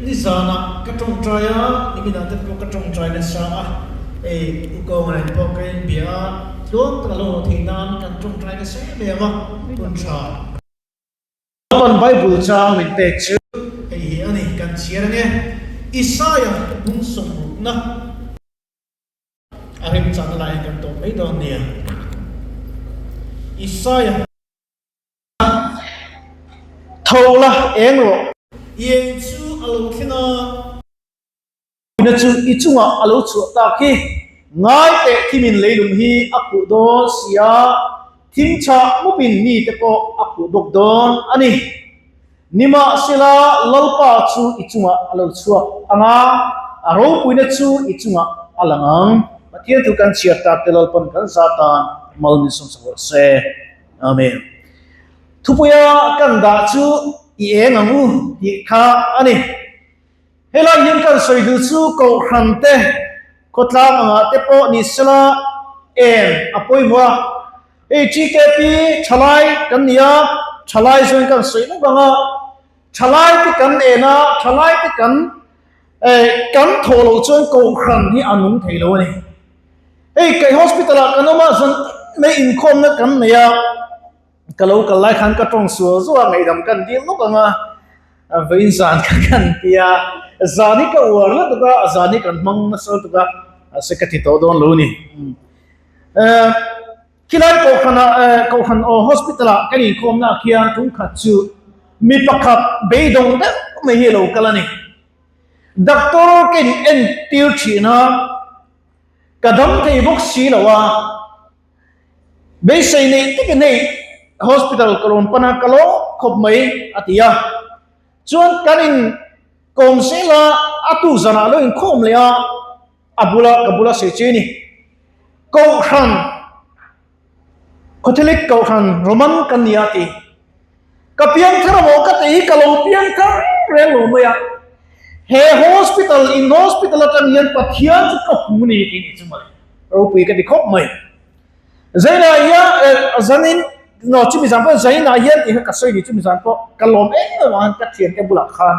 Nizanah ka tawngtai a, niminah te pawh ka tawngtai nasa a, hei U Kawnga nen pawh ka inbia a, tluang tak a lo haw theih nan kan tawngtai nasa em em a, hun tha. Lalpan Bible chang min pek chu hei hi a ni, kan chhiar ange, Isaia bung sawmrukna. A remchahna lai hian kan tawp mai dawn nia. Isaia. Tho la eng rawh. I eng chu a lo thleng a. Puina chu i chungah a lo chhuah tak hi. Ngai teh thimin leilung hi a khuh dawn si a, thim chhah mupin mite pawh a khuh bawk dawn a ni. Nimahsela, Lalpa chu i chungah a lo chhuak ang a, a ropuina chu i chungah a lang ang. Pathian thu kan chhiar tak te Lalpan kan za tan mal min sawmsak rawh se. Amen. Thupuia kan dah chu i eng ang u tih kha a ni. Helai hian kan sawi duh chu Kohhran te, khawtlang angah te pawh ni sela eng a pawimawh a. Hei TKP thalai kan ni a, thalai chuan kan sawi lawk ang a, thalai te kan en a, thalai te kan eh kan thawh loh chuan Kohhran hi a nung thei lo a ni. Hei kei hospital ah kan awm a, zan mai inkhawmna kan nei a, Ka lo kal lai khan ka tawng sual zuah a, ngaihdam kan dil nawk ang a, vawiin zan kha kan ti a, zan hi ka uar lutuk a, zan hi kan hmang nasa lutuk a, mahse ka ti tawh dawn lo ni. Khilai kohhranah, kohhran aw hospital ah kan inkhawmna ah khian tum khat chu mi pakhat beidawng deuh mai hi a lo kal a ni. Doctor ka in entir thin a, ka dam thei bawk si lo a, Beisei neih takin hei hospital ka rawn pan a, ka lawm khawp mai a ti a. Chuan kan in kawm zel a, a tu zanah lo inkhawm leh a, a bula ka bula sawi che ni. Kohhran, Catholic Kohhran Roman kan ni a ti. Ka piangthar amaw ka tih hi ka lo piangthar reng lo mai a. He hospital, in hospital atang hian Pathian chu ka hmu ni tih ni chu mawle. Ropui ka ti khawp mai. Zainah hian zanin no chumi zan pawh zainah hian tih kha ka sawi ni chumi zan pawh ka lawm em em ang ka thiante bulah khan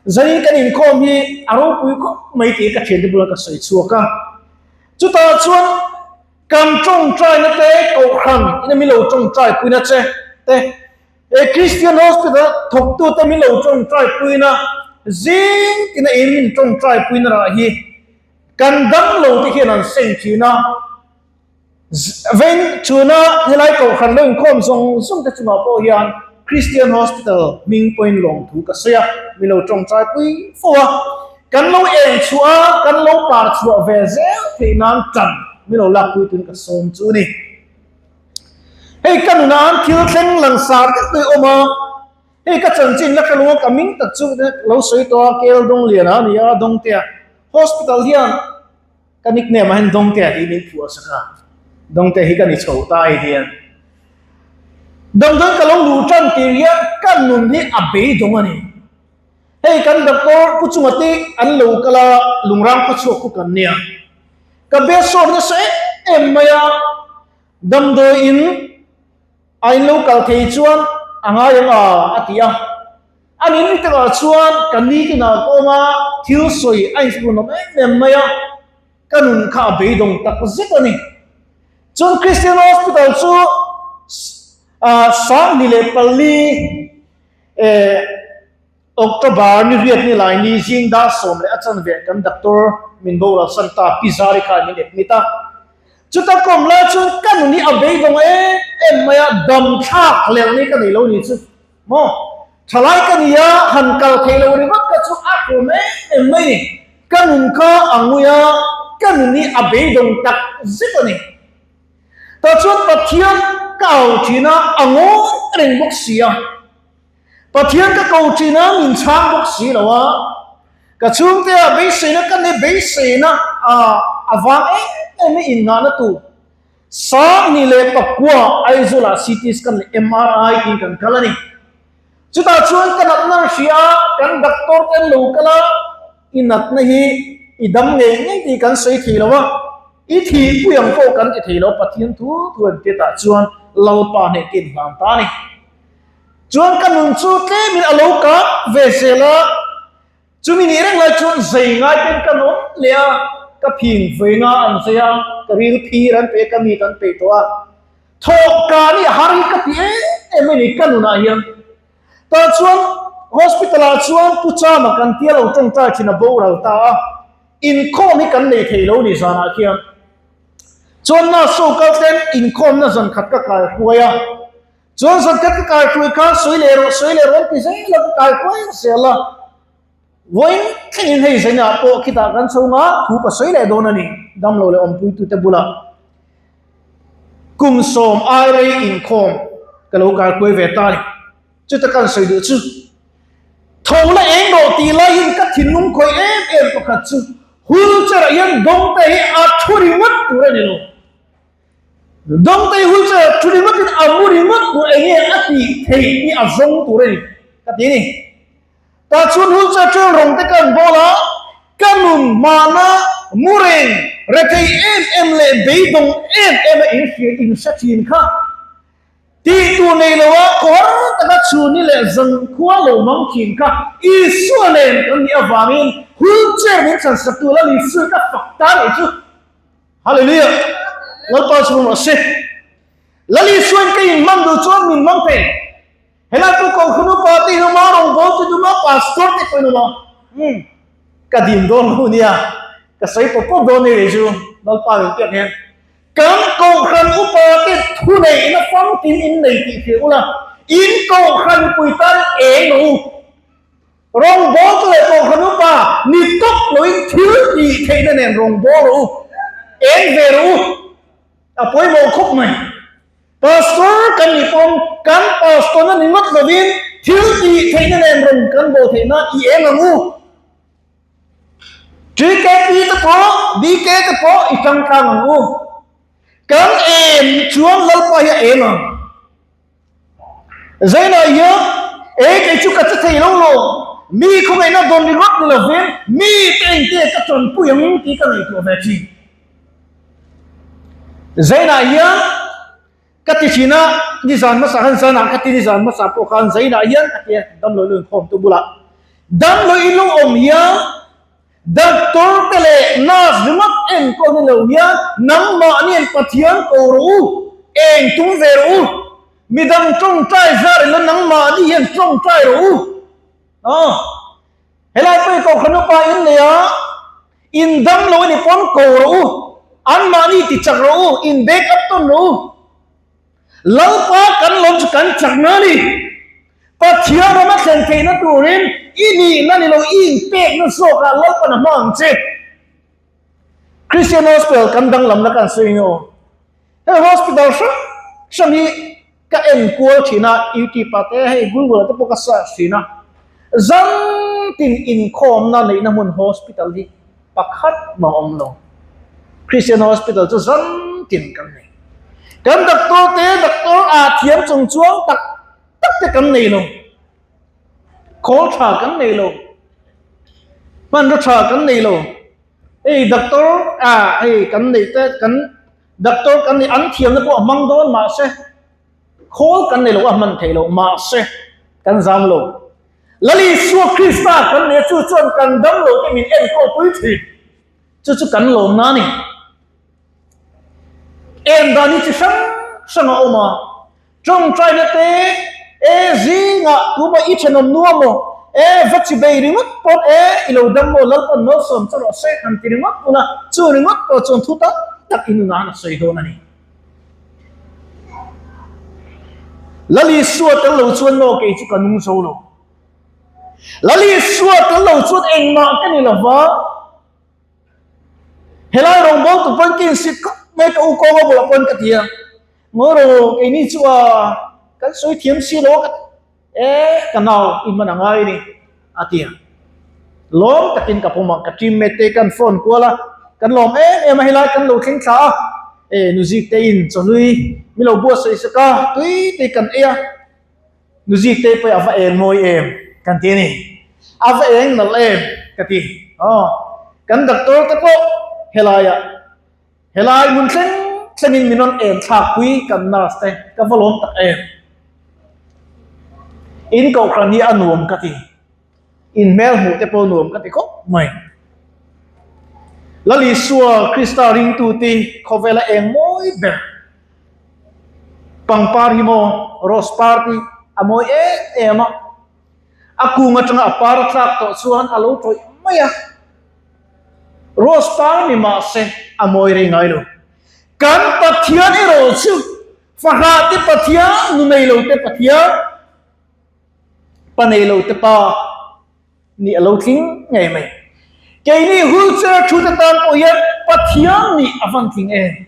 zanin kan inkhawm hi a ropui khawp mai tih ka thiante bulah ka sawi chhuak a. Chutah chuan Kan tawngtaina te Kohhran ina min lo tawngtai puina che te, he Christian Hospital thawktu te min lo tawngtai puina zing tina in min tawngtai puina rah hi kan dam lo te hian an seng thin a, veng chhuna helai Kohhran lo inkhawm zawng zawng te chungah pawh hian Christian Hospital hming pawhin lawmthu ka sawi a, min lo tawngtai pui fo a. Kan lo eng chhuah a, kan lo par chhuah ve zel theih nan tan min lo lakpui tun ka sawm chu a ni. Hei ka nunah an thil thleng langsar deuh deuh awm a, hei ka chanchin la hre lo a, ka ming tak chu lo sawi tawh a, Kel Dawngliana a ni a, Dawngtea Hospital hian ka nickname ah hian Dawngtea tih min phuah sak a, Dawngtea hi ka ni chho ta ai hian. Damdawi ka lo luh tan tir hian ka nun hi a beidawng a ni. Hei kan doctor Pu Chunga te an lo kal a, lungrang khaw chhuak khu kan nia. Ka be sawt nasa em em mai a, damdawi in a in lo kal thei chuan a ngai ang a, a ti a. A nin ni takah chuan ka ni tinah ka awm a, thil sawi a inhrun awm em em mai a, ka nun kha a beidawng tak zet a ni. Chuan Christian Hospital chu 2004 October ni riat ni lai ni zing dar sawm leh a chanve kan doctor min boral san ta Pi Zari khan min admit a. Chuta kawm lai chuan ka nun hi a beidawng em em mai a, dam thlak lel ni ka nei lo ni chu maw. Thalai ka ni a, han kal thei lo ringawt ka chu a hlawm em em mai ni. Ka nun kha a ngui a, ka nun hi a beidawng tak zet a ni. Tah chuan Pathian ka au thin a, a ngawi reng bawk si a. Pathian ka ko thin a, min chhang bawk si lo a. Ka chhungte ah beiseina ka nei beiseina a vang em em i innghahna tur 2009 Aizawl ah CT scan leh MRI tiin kan kal a ni. Chutah chuan ka natna an hria a, kan doctor te an lo kal a, i natna hi i dam ngei ngei tih kan sawi thei lo a, i thihpui ang pawh kan ti thei lo, Pathian thu thu an ti tah chuan Lalpa hneh ka inhlan ta a ni. Chuan ka nun chu tlemin a lo kap ve zel a. Chumi nih reng lai chuan zei ngai ten ka nawm leh a, ka phing vawi nga an zei a, ka ril phir an pe, ka mit an peih tawh a. Thawh ka nih har hi ka ti em em a ni ka nunah hian. Tah chuan hospital ah chuan Pu Chama kan tia lo tawngtai thin a boral ta a, inkhawm hi kan nei thei lo ni zanah khian. Chuan nurse ho kal ten inkhawmna zan khat ka kai hruai a, Chuan zan khat ka kai hruai khan sawi leh rawh, sawi leh rawh an ti zel a, ka kai hruai zel a. Vawiin thlengin hei zainah pawh khitah kan chho nga, thu ka sawi leh dawn a ni, damlo leh awmpuitute bulah. Kum sawm ai rei inkhawm ka lo kai hruai ve ta a ni. Chuta kan sawi duh chu, tho la eng rawh tih laiin ka thinlung khawih em em pakhat chu wheelchair ah hian dawngte hi a thu ringawt tur a ni lo. Dawngtei hul chu thu ringawtin a mu ringawt tur eng nge a tih theih tih a zawng tur a ni ka ti a ni. Tah chuan hul chu a ṭel rawng te kan bawl a, ka nun hmana mu reng rethei em em leh beidawng em em a inhria inhre ṭhin kha tih tur nei lo a kawr taka chhunni leh zankhua lo mang ṭhin kha Isua nen kan nih avangin hul chair min chhansaktu Lal Isua ka fak ta nih chu. Hallelujah! Lalpa chu rawh se. Lal Isuain ka inhmang duh chuan min hmang thei. Helai pawh Kohhran upa te in awm a, rawngbâwl te in awm a, pastor te pawh in awm a. Umm, ka dim dawn lo nia, ka sawi pawp pawp dawn nia kei chu, Lalpa min piak hian. Kan Kohhran upa te thuneihna famkim in nei tih hria ula, in Kohhran pui tan eng rawh u. Rawngbâwl chu leh Kohhran upa ni tawp loin thil tih theihna nen rawngbâwl rawh u, eng ve rawh u, a pawimawh khawp mai. Pastor kan nih pawm kan pastor na ni ngawt lovin thil tih theihna nen rawn kan bawl theih nan i eng ang u. TKP te pawh, BK te pawh i tangtlang ang u. Kan em chuan Lalpa hi a em ang. Zainah hian e kei chu ka che thei lo lo, mi khawngaihna dawn ringawt ni lovin mi te engte ka tanpui ang tih ka ngaihtuah ve thin. Zainah hian ka ti thin a, nizan hmasa khan zanah ka ti nizan hmasa pawh khan Zainah hian ka ti a, damlo inkhawm tu bulah damlo in lo awm hian Doctor te leh nurse ringawt enkawl ni lo hian nangmahniin Pathian ko rawh u, eng tum ve rawh u, midang tawngtai zar ila nangmahni hian tawngtai rawh u. Aw, helai pawh i kohhran upa in nei a, in dam lo a ni pawn ko rawh u, anmahni ti chak rawh u, in back up tawn rawh u. Lalpa kan lawm chu kan chak na ni. Pathian rama thlen theihna turin i nihna ni lo i inpekna zawkah Lalpan a hma ang che. Christian Hospital kan danglamna kan sawi nge aw. Hei hospital hrang hrang hi ka en kual thin a, YouTube ah te hei Google ah te pawh ka search thin a. Zantin inkhawmna neihna hmun hospital hi pakhat mah awm lo. Christian Hospital chu zantin kan nei. Kan doctor te doctor ah thiam chung chuang tak tak te kan nei lo. Khawl tha kan nei lo. Hmanraw tha kan nei lo. Hei doctor ah hei kan neih te kan doctor kan neih an thiamna pawh a hmang dawn mahse khawl kan nei lo a hman theih loh mahse kan zam lo. Lal Isua Krista kan nei a chu chuan kan dam lo te min enkawl pui thin. Chu chu kan lawmna a ni. Eng dan hi chi hrang hrang a awm a, tawngtaina te e zingah tuma i thenawm nuam maw, e va chi bei ringawt pawn e i lo dam maw Lalpan malsawm che rawh se han ti ringawt pawn a, chu ringawt pawh chuan thu tam tak i nunah a sawi dawn a ni. Lal Isua tel lo chuan maw kei chu ka nung zo lo. Lal Isua tel lo chuan engmah ka ni lo va. Helai rawngbâwl tu pawn ka insit khawp mai ka u kawnga bulah pawn ka ti a, Ngawi rawh keini chu a kan sawi thiam si lo a ka ti e ka nau i hman a ngai a ni a ti a. Lawm takin ka pawm a, ka teammate te kan phone kual a, kan lawm em em a helai kan lo thleng thla a, e Nuzik te in chawnui mi lo buatsaih sak a, tui te kan ei a. Nuzik te pawh a va eng mawi em kan ti a ni. A va eng nalh em ka ti. Aw, kan doctor te pawh helaiah helai hmun thleng thlengin min rawn en thlakpui kan nurse te ka va lawm tak em. In kohhran hi a nuam ka ti. In hmel hmuh te pawh nuam ka ti khawp mai. Lal Isua Krista ringtute khawvela eng mawi ber pangpar hi maw rose par te a mawi em em a, a kung atanga a par a tlak tawh chuan a lo tawih mai a, rose par ni mahse a mawi rei ngai lo. Kan Pathian erawh chu fahrah te Pathian, nu nei lo te Pathian, pa nei lo te pa nih a lo tling ngei mai. Keini wheelchair thu te tan pawh hian Pathian nih a van tling em?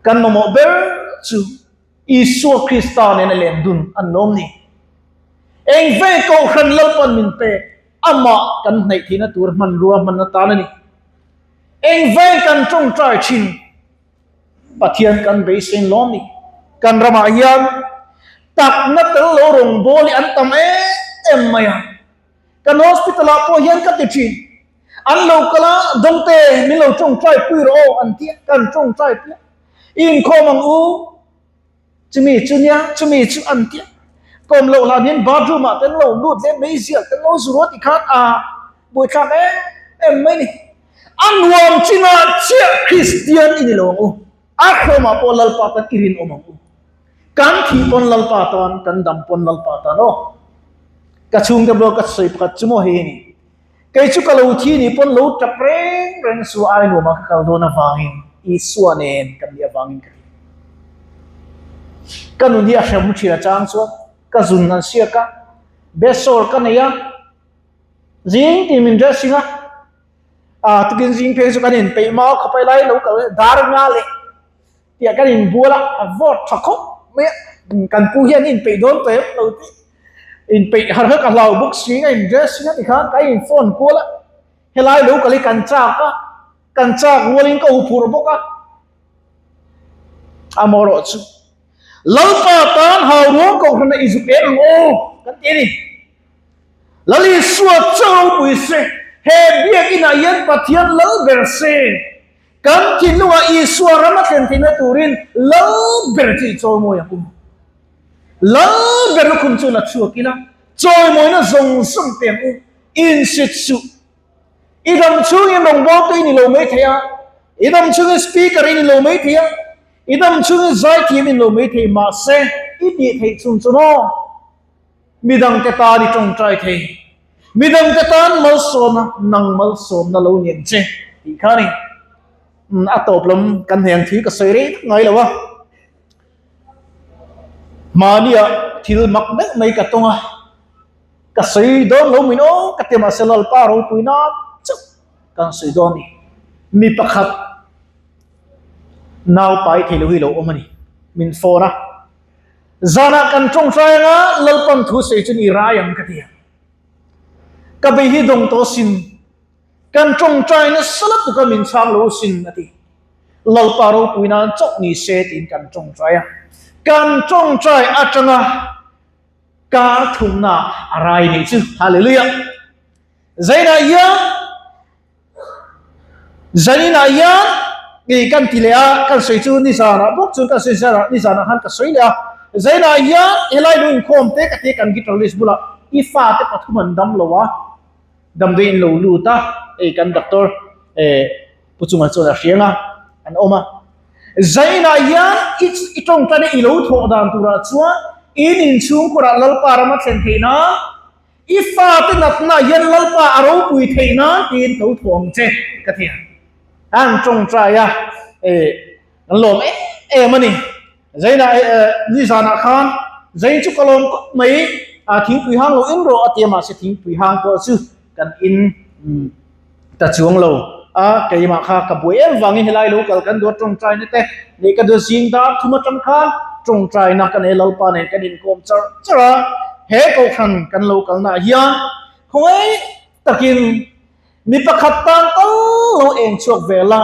Kan mamawh ber chu Isua Krista nen a len dun an lawm ni. Eng ve Kohhran Lalpan min pek amah kan hnaih theihna tur hmanrua hman atan a ni. Eng ve kan tawngtai thin Pathian kan beisein lawm ni. Kan ramah hian takna tel lo rawngbâwl hi an tam em em mai a. Kan hospital ah pawh hian ka ti thin. An lo kal a, Dawngte, min lo tawngtai pui rawh aw an ti a, kan tawngtai pui a. I inkhawm ang u, chumi chu nia, chumi chu an ti a. Kawm loh hlan hian bathroom ah te an lo lut leh meizial te an lo zu ruah tikhan a buaithlak em em mai ni. A nuam chinah chiah Kristian i ni lo ang u. A hrawmah pawh Lalpa tan i rinawm ang u. Kan thih pawn Lalpa tan, kan dam pawn Lalpa tan aw. Ka chhungte bawk ka sawi pakhat chu maw hei a ni. Kei chu ka lo thi nih pawn lo tap reng reng su ai nuamah ka kal dawn avangin Isua nen kan nih avangin ka ti. Ka nun hi a hrem thin achang chuan ka zun an siak a, besawr ka nei a, zing tih min dressing a, ah tukin zing phei chu kan inpeih mau khawpai lai lo kal dar nga leh tiah kan inbual a, a vawt tha khawp mai a, kan pu hian inpeih dawn tawh em lo tih inpeih har kha ka hlau bawk si a in dressing a tikhan ka in phone kual a, helai lo kal hi kan chak a, kan chak rualin ka huphurh bawk a, amaherawh chu Lalpa tan hau ruang kohhran a i zuk em ang aw kan ti a ni. Lal Isua chaw ropui se, he biakinah hian Pathian lal ber se, kan thinlungah Isua ram a thlen theihna turin lal ber chu i chawimawi ang u. Lal ber lukhum chu la chhuak ila, chawimawina zawng zawng pe ang u, insit suh. I dam chhungin rawngbawltu i ni lo mai thei a, i dam chhungin speaker i ni lo mai thei a, i dam chhungin zaithiam i ni lo mai thei, mahse i tih theih chhung chu maw? Midangte tan i tawngtai thei. Midangte tan malsawmna, nang malsawmna lo ni ang che tih kha a ni. A tawp lam kan hne ang thil ka sawi rei tak ngai lo a. Mahnia thil mak deuh mai ka tawng a, ka sawi dawn lo min aw ka ti mahse Lalpa ropui nan chauh kan sawi dawn a ni. Mi pakhat nau pai thei lo hi lo awm a ni, min phone a. Zanah kan tawngtai anga Lalpan thu sawi chu ni rai ang ka ti a. Ka bei hi dawng tawh sin, kan tawngtai nasa lutuk a min chhang lo sin a ti. Lalpa ropui nan chauh ni se tiin kan tawngtai a. Kan tawngtai atanga kar thumna a rai nih chu. Hallelujah! Zainah hian Zaninah hian ih kan ti leh a, kan sawi chu nizanah bawk chuan kan sawi zanah nizanah khan ka sawi leh a. Zainah hian helai lu inkhawm te ka ti kan guitarist bulah i fate pathum an dam lo a, damdawi in lo lut a, hei kan doctor eh Pu Chunga chuan a hriang a, an awm a. Zainah hian i i tawngtan i lo thawh dan turah chuan in inchhungkhurah Lalpa ram a thlen theih nan, I fate natna hian Lalpa a ropui theih nan tiin tho tho ang che ka ti a. An tawngtai a, eh an lawm em em a ni. Zainah eh nizanah khan Zain chu ka lawm khawp mai, a thingpui hang lo in rawh a ti a, mahse thingpui hang pawh chu kan in ta chuang lo a, keimah kha ka buai em vangin helai lo kal kan duh a tawngtaina te nih ka duh zing dar thum atang khan tawngtaina ka nei Lalpa nen kan inkawm char char a, he kohhran kan lo kalnaah hian khawngaih takin mi pakhat tan tal lo eng chhuak ve la,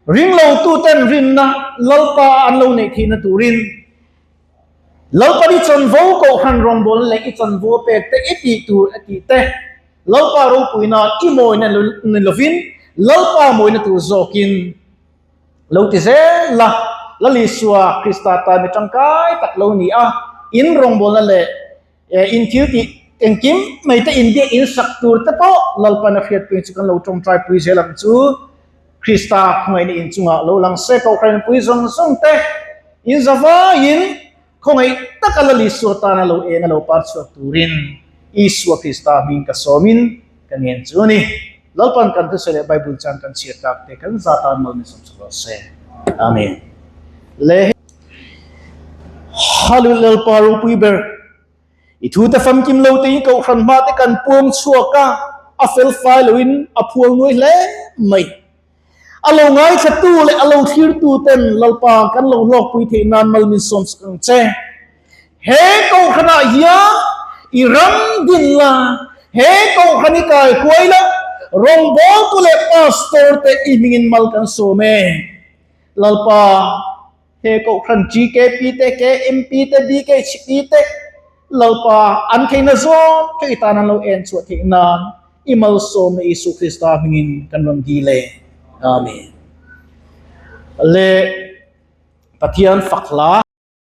ringlo tuten rinna Lalpa a an lo neih theihna turin Lalpa i chanvo kohhran rawngbawlna leh i chanvo pek te i tih tur a tih te, Lalpa ropuina i mawina ni lovin Lalpa mawina tur zawkin lo ti zel la, Lal Isua Krista tan mi tangkai tak lo ni a, in rawngbawlna leh in thil tih. Engkim mai te inbiak in sak tur te pawh Lalpan a hriatpui chu kan lo tawngtai pui zel ang chu. Krista khawngaihna in chungah lo lang se Kohhran pui zawng zawng te in zavaiin khawngaih taka Lal Isua tana lo eng a lo par chhuak turin Isua Krista hming ka sawmin ka ngen chu a ni. Lalpan kan thusawi leh Bible chang kan chhiar tak te kan za tan mal min sawm chhuak rawh se. Amen. Le Hallelujah Lalpa ropui ber. I thu te famkim lo te in kohhran hma te kan puang chhuak a, a fel fai lo in a phual nuai hle mai. A lo ngaithla tu leh a lo thlir tu ten Lalpa kan lo hlawkpui theih nan mal min sawm sak ang che. He kohhran ah hian i ram din la, he kohhran i kai huai la, rawngbawltu leh pastor te i hmingin mal kan sawm e. Lalpa. He Kohhran GKP te, KMP te, BKHP te Lalpa an theihna zawng thei tan an lo en chhuah theih nan i malsawmna Isu Krista hmingin kan rawn dil e. Amen. Le Pathian fak hla.